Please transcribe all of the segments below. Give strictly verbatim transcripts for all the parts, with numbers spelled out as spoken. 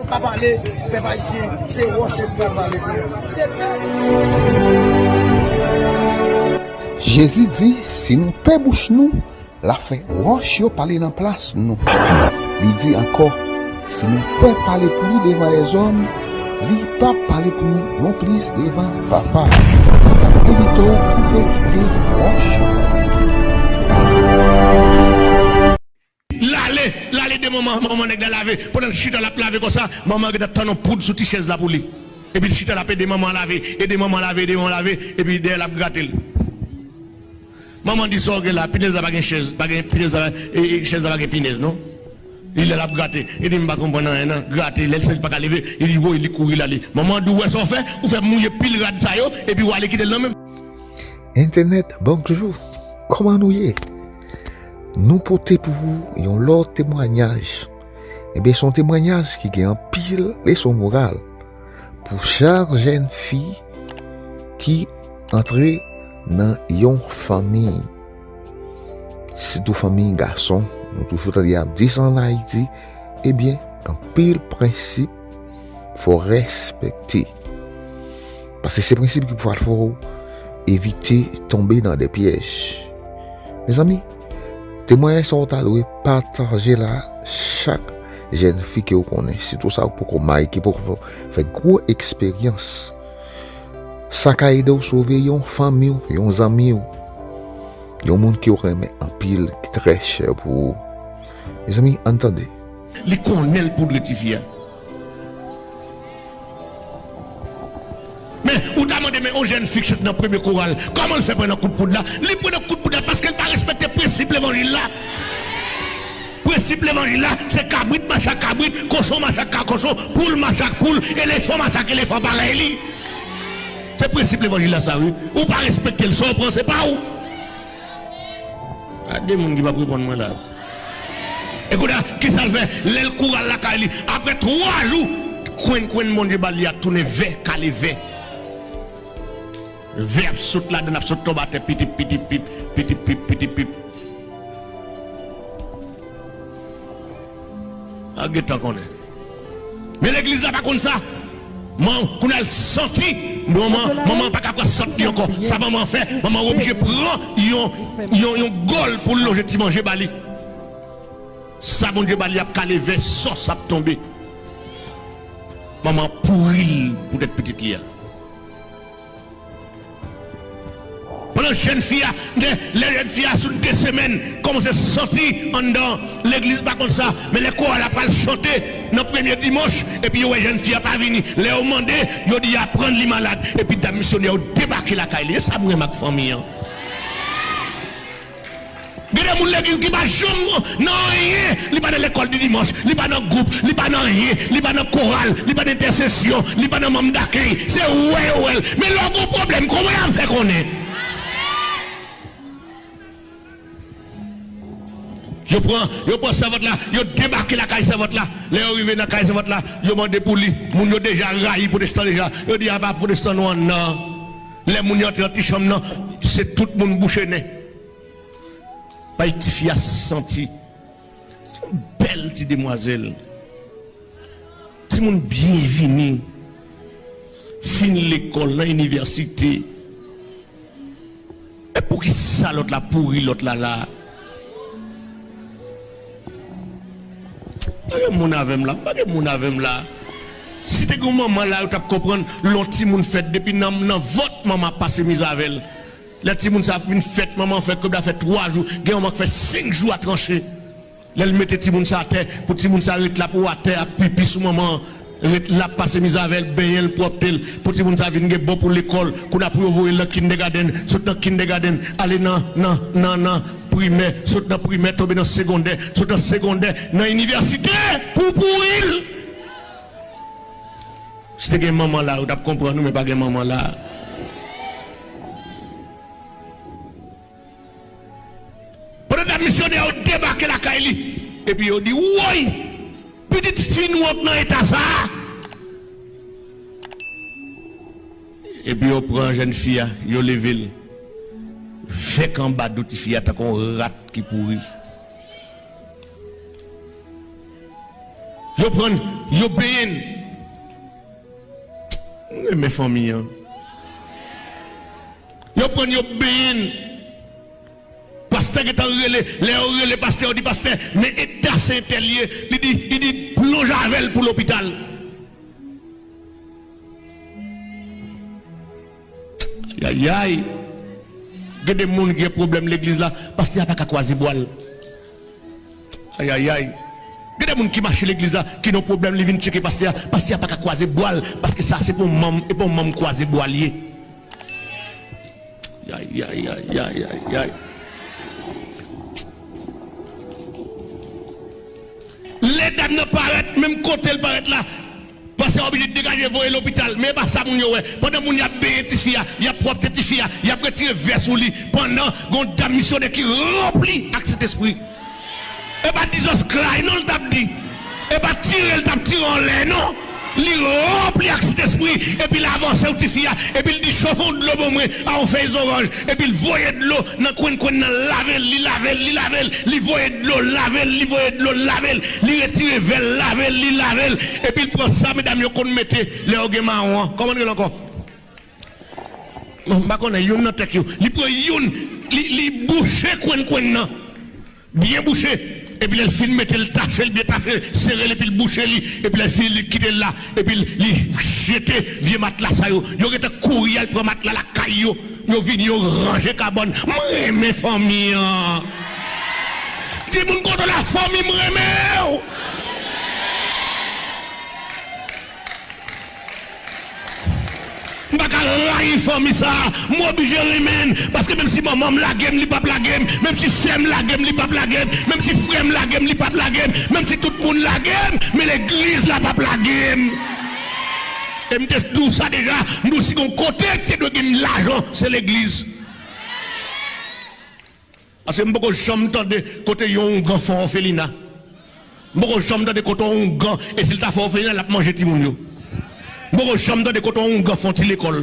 Pa pale, pèp ayisyen, se wòch yo ki pral pale pou nou. Se pèp. Jezi di, si nou pe bouch nou, l ap fè wòch yo pale nan plas nou. Li di ankò, si nou pè pale pou li devan lèzòm, li p ap pale pou nou nonplis devan Papa. Evite w pou te kite wòch. L ale, l ale de manman, manman nèg la lave. Pandan l chita l ap lave konsa, manman gentan tann yon poud sou ti chèz la pou li. Epi l chita l ap ede manman lave, ede manman lave, ede manman lave, epi dèyè l ap grate l. Manman di, sa w gen la, pinèz la pa gen chèz, pa gen pinèz la, e, e, chèz la pa gen pinèz non. Li lè l ap grate, li di, m pa konprann anyen non. Grate, lè l santi l pa ka leve, li di, woy, li kouri l ale. Manman di, w wè sa w fè? Ou fè mouye pil rad sa yo, epi w ale kite l nan men m. Entènèt, bonjou. Kòman nou ye? Nou pote pou ou yon lòt temwayaj. Ebyen, se yon temwayaj ki gen anpil leson moral pou chak jèn fi ki antre nan yon fanmi. Sitou fanmi gason, nou toujou tande y ap di sa ann Ayiti, ebyen, anpil prensip fò respekte. Paske se prensip ki pral fè w evite tonbe nan de pyèj. Mezanmi, temwayaj sa w ta dwe pataje la, chak jèn fi ke w konnen, sitou sa w poko marye, ki poko fè gwo eksperyans. Sa ka ede w sove yon fanmi w, yon zanmi w, yon moun ke w renmen anpil, ki trè chè pou ou. Mezanmi, ann tande. Li konnen l poudre tifi a. Men, ou ta mande, men yon jèn fi k chante nan premye koral, kòman l fè pran nan kout poud la? Li pran nan kout poud la paske l pa respekte prensip levanjil la. Prensip levanjil la, se kabrit mache ak kabrit, kochon mache ak ka-, kochon, poul mache ak poul, elefan mache ak elefan parèy li. Se prensip levanjil la sa, wi. Ou pa respekte l, sa w pran, se pa w. A de moun ki p ap reponn mwen la. E kounye a, kisa l fè? Lè l koral lakay li, apre twa jou, kwenn kwenn Bondye ba li a tounen vè, kale vè. Vè ap sot ladan l, ap sot tonbe atè, pitip, pitip, pip, pitip, pip, pitip, pip. A gentan konnen. Men legliz la pa konn sa. Man, kounye a l santi, manman, manman pa ka pran sant li ankò. Sa manman fè, manman oblije pran yon, yon, yon gòl pou l lonje ti manje ba li. Sa Bondye ba li ap kale vè, sòs ap tonbe. Manman pouri l poutèt pitit li a. Pandan jèn fi a, lè, lè jèn fi a sou de semèn, kòmanse santi anndan legliz pa konn sa, men lè koral la pral chante nan premye dimanch, epi yo wè jèn fi a pa vini. Lè yo mande, yo di y aprann li malad, epi dam misyonè yo debake lakay li. E sa m renmen ak fanmi an. Gen de moun legliz ki pa janm nan anyen. Li pa nan lekòl di dimanch, li pa nan gwoup, li pa nan anyen, li pa nan koral, li pa nan entèsesyon, li pa nan manm dakèy. Se wè yo wè l. Men lè w gen yon pwoblèm, kòman y ap fè konnen? Yo pran, yo pran sèvant la, yo debake lakay sèvant la. Lè yo rive nan kay sèvant la, yo mande pou li. Moun yo deja rayi pwotestan deja. Yo di, a pa pwotestan nou an nan. Lè moun yo antre nan ti chanm nan, se tout moun bouche nen. Bay tifi a santi. Se yon bèl ti demwazèl. Timoun byen vini. Fin lekòl, nan inivèsite. E poukisa lòt la pouri lòt la la? Pa gen moun avè m la, pa gen moun avè m la. Si te gen yon manman la, yo t ap konprann lè yon timoun fèt depi nan, nan vant manman ap pase miz avè l. Lè timoun sa ap vin fèt, manman fè kob la fè twa jou, gen manman k fè senk jou a tranche. Lè l mete timoun sa atè, pou timoun sa ret la pou atè ap pipi sou manman an, ret la ap pase miz avè l, benyen l, pwòpte l, pou timoun sa vin gen bon pou lekòl, kounye a pou yo voye l nan kindergarten, sot nan kindergarten, ale nan, nan, nan, nan primè, sot nan primè, tonbe nan segondè, sot nan segondè, nan inivèsite, pou pouri l. Si te gen manman la, yo t ap konprann nou, men pa gen manman la. Pandan dat misyonè yo debake lakay li, epi yo di, woy! Pitit fi nou an k nan eta sa a! Epi yo pran jèn fi a, yo leve l, vèk anba do tifi a tankou yon rat ki pouri. Yo pran l, Yo benyen n. M renmen fanmi an. Yo pran n, yo benyen n. Pastè gentan rele, lè yo rele pastè, yo di, "Pastè, men eta sentèl ye." Li di, li di, "Plonje avè l pou lopital." Ayayay. Gen de moun gen pwoblèm legliz la, pastè a pa ka kwaze bwa l. Ayayay. Gen de moun ki mache legliz la, ki nan pwoblèm, li vin tcheke pastè a, pastè a pa ka kwaze bwa l, paske sa se pou manm, e pou manm kwaze bwa l ye. Ayayay. Lè dam nan parèt, menm kote l parèt la, pastè a oblije degaje voye lopital. Men e pa sa moun yo wè. Pandan moun y ap benyen tifi a, y ap pwòpte tifi a, y ap retire vès sou li. Pandan, gon dam misyonè ki ranpli ak Sentespri. E pa Jesus Christ non l t ap di. E pa tire l t ap tire anlè non. Li ranpli ak Sentespri, epi l avanse w tifi a, epi l di, "Chofe yon dlo pou mwen, a yon fèy zoranj." Epi l voye dlo nan kwennkwenn nan, lave l, li lave l, li lave l, li voye dlo, lave l, li voye dlo, lave l, li retire vè l, lave l, li lave l. Epi l pran sa medam yo konn mete lè yo gen mawon an. Kòman l rele ankò? M pa konnen, youn nan tèt yo. Li pran youn, li, li bouche kwennkwenn nan. Byen bouche. Epi lè l fin mete l, tache l, byen tache, sere l, epi l bouche li. Epi lè l fini, li kite l la. Epi l, li jete vye matla sa yo. Yo gentan kouri al pran matla lakay yo. Yo vini, yo ranje kabann. M renmen fanmi an. Timoun kote w la, fanmi, m renmen w. M pa ka rayi fanmi sa a. M oblije renmen l, paske menm si manman m lage m, li p ap lage m. Menm si sè m lage m, li p ap lage m. Menm si frè m lage m, li p ap lage m. Menm si tout moun lage m, men legliz la p ap lage m. E m te di w sa deja, m di w si gon kote ki te dwe gen lajan, se legliz. Paske m poko janm tande kote yon oungan fè yon òfelina. M poko janm tande kote yon oungan, e si l ta fè òfelina, l ap manje timoun yo. M poko janm tande kote yon oungan fè yon ti lekòl.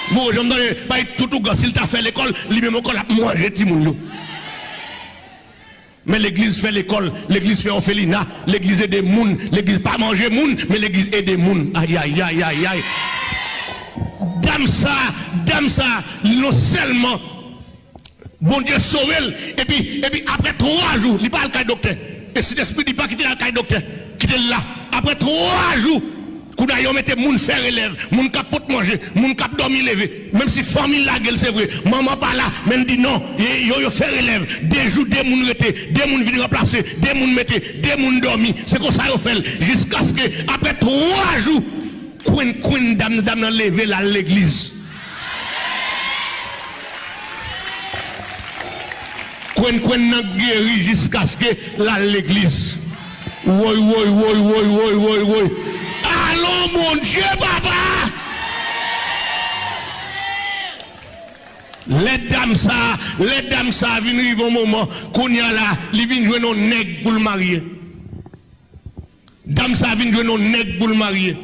M poko janm tande, bay tout oungan, si l ta fè lekòl, li menm ankò, l ap manje timoun yo. Men legliz fè lekòl, legliz fè òfelina, legliz ede moun, legliz pa manje moun, men legliz ede moun. Ayayayayay. Dam sa, dam sa, non sèlman Bondye sove l, epi, epi apre twa jou, li pa al kay doktè. E Sentespri di pa kite l al kay doktè, kite l la. Apre twa jou, Kounye a, yo mete moun fè relèv, moun k ap pot manje, moun k ap dòmi leve. Menm si fanmi l lage l, se vre, manman pa la, men l di non, e yo, yo fè relèv. De jou, de moun rete, de moun vin ranplase, de moun mete, de moun dòmi. Se konsa yo fè l, jiskaske, apre twa jou, kwenn, kwenn, dam, dam nan leve, l al legliz. Kwenn kwenn nan geri jiskaske l al legliz. Woy, woy, woy, woy, woy, woy, woy. Alon Bondye, papa! Lè dam sa, lè dam sa vin rive yon moman, kounye a la, li vin jwenn yon nèg pou l marye. Dam sa vin jwenn yon nèg pou l marye.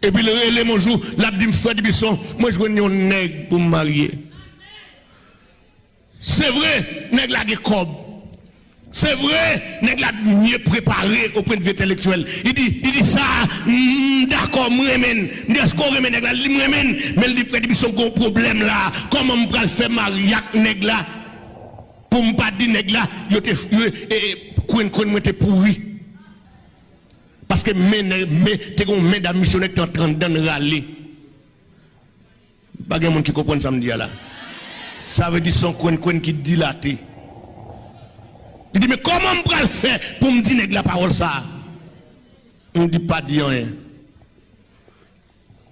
Epi l rele m yon jou, l ap di m, "Frè Dibison, mwen jwenn yon nèg pou m marye." Se vre, nèg la gen kòb. Se vre, nèg la byen prepare o pwen de vi entèlektyèl. Li di, li di sa, m, m dakò, m renmen l. M di, "Èske w renmen nèg la?" Li di, "M renmen l." Men l di, "Frè Dibison, gen yon pwoblèm la. Kòman m pral fè marye ak nèg la?" Pou m pa di nèg la, yo te, yo, e, e, kwenn, kwenn mwen te pouri. Paske men, men, te gen yon men dam misyonè ki te antre anndan l rale. Pa gen moun ki konprann sa m di a la. Sa vle di se yon kwenn, kwenn ki dilate. Li di, "Men kòman m pral fè pou m di nèg la pawòl sa a?" M di, "Pa di anyen."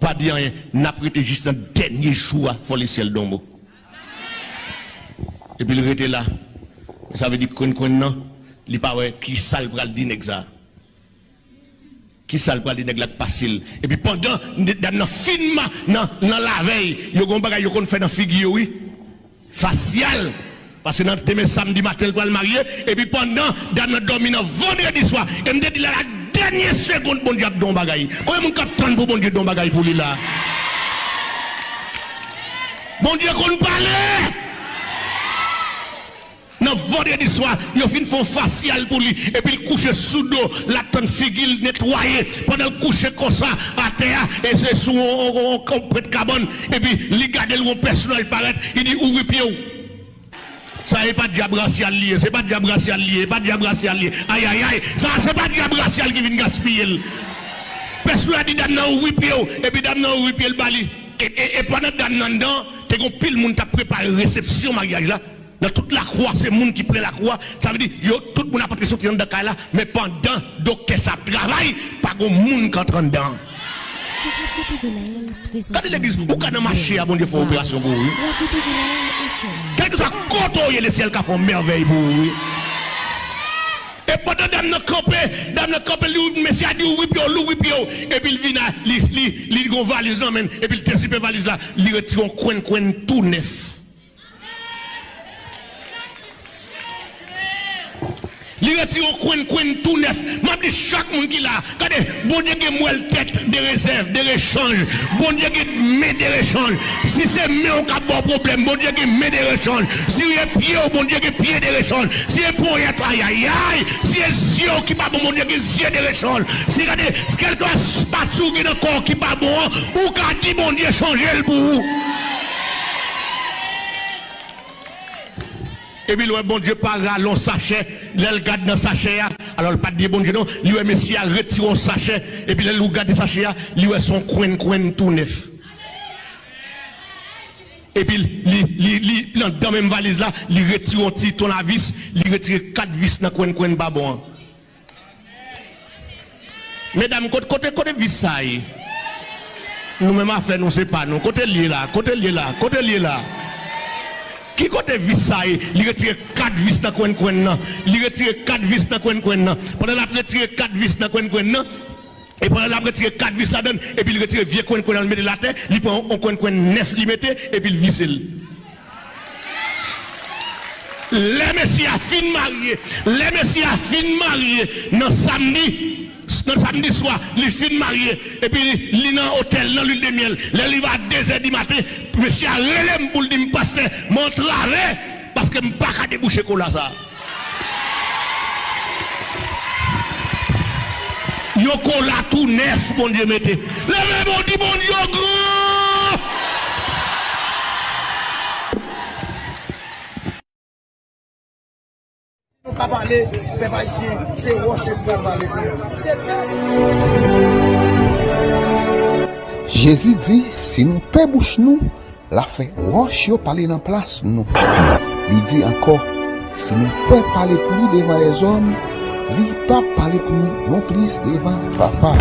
Pa di anyen, n ap rete jis nan dènye jou a, fò lesyèl donbo. Epi l rete la. Sa vle di kwenn kwenn nan, li pa wè ki sa l pral di nèg sa. Ki sa l pral di nèg la k pase l. Epi pandan dam nan fin ma-, nan, nan lavèy, yo gen yon bagay yo konn fè nan figi yo, wi. Fasyal. Paske nan demen samdi maten, l pral marye. Epi pandan dam nan dòmi nan vandredi swa, e m te di la, la dènye segonn, Bondye ap di yon bagay. Konbyen moun k ap tann pou Bondye di yon bagay pou li la? Bondye konn pale! Nan vandredi swa, yo fin fè yon fasyal pou li, epi l kouche sou do, l ap tann figi l netwaye. Pandan l kouche konsa atè a, e se sou yon, yon, yon, yon pwent kabann, epi li gade l, yon pèsonaj parèt, li di, "Ouvri pye w." Sa e pa dyab rasyal li ye, se pa dyab rasyal li ye, e pa dyab rasyal li ye. Ayayay, sa se pa dyab rasyal ki vin gaspiye l. Pèsonaj la di dam nan, "Ouvri pye w," epi dam nan ouvri pye l ba li. E, e, e pandan dam nan anndan, te gen pil moun t ap prepare resepsyon maryaj la. Nan tout lakou a, se moun ki plen lakou a. Sa vle di, yo, tout moun ap antre soti anndan kay la, men pandan doktè sa ap travay, pa gon moun k antre anndan. Gade legliz, ou ka nan mache a, Bondye fè yon operasyon pou ou, wi. Kèlkeswa kote w ye, lesyèl ka fè yon mèvèy pou ou, wi. E pandan dam nan kanpe, dam nan kanpe, li, mesye a di, "Ouvri pye w, ouvri pye w." Epi l vin a, li, li, li gen yon valiz nan men l, epi l te zipe valiz la, li retire yon kwennkwenn tou nèf. Li retire yon kwennkwenn tou nèf. M ap di chak moun ki la, gade, Bondye gen mwèl tèt de rezèv, de rechanj. Bondye gen men de rechanj. Si se men w k ap ba w pwoblèm, Bondye gen men de rechanj. Si se pye w, Bondye gen pye de rechanj. Si se ponyèt, ayayay, si se zye w ki pa bon, Bondye gen zye de rechanj. Si gade, kèlkeswa pati w gen nan kò w ki pa bon an, ou ka di Bondye chanje l pou ou. Epi l wè Bondye pa rale yon sachè, lè l gad nan sachè a, alò l pa t di Bondye non, li wè mesye a retire yon sachè, epi lè l gade sachè a, li wè se yon kwennkwenn tou nèf. Epi li, li, li, li, anndan menm valiz la, li retire yon ti tonavis, li retire kat vis nan kwennkwenn pa bon an. Medam, kot-, kote, kote vis sa ye? Nou menm afè nou, se pa nou. Kote l ye la? Kote l ye la? Kote l ye la? Ki kote vis sa ye? Li retire kat vis nan kwennkwenn nan. Li retire kat vis nan kwennkwenn nan. Pandan l ap retire kat vis nan kwennkwenn nan, e pandan l ap retire kat vis ladan l, epi l retire vye kwennkwenn nan, l mete l atè, li pran yon kwennkwenn nèf, li mete, epi l vise l. Lè mesye a fin marye, lè mesye a fin marye nan samdi, nan samdi swa, li fin marye, epi li, li nan otèl nan lil de myèl. Lè li va dezè di maten, mesye a rele m pou l di m, "Pastè, m antrave, paske m pa ka debouche kola sa a." Yon kola tou nèf Bondye mete. Leve men w, di, "Bondye gran!" Nou ka pale, pèp ayisyen, se wòch yo pral pale pou nou. Jezi di, si nou pe bouch nou, l a fè wòch yo pale nan plas nou. Li di ankò, si nou pè pale pou li devan lèzòm, li p ap pale pou nou nonplis devan Papa.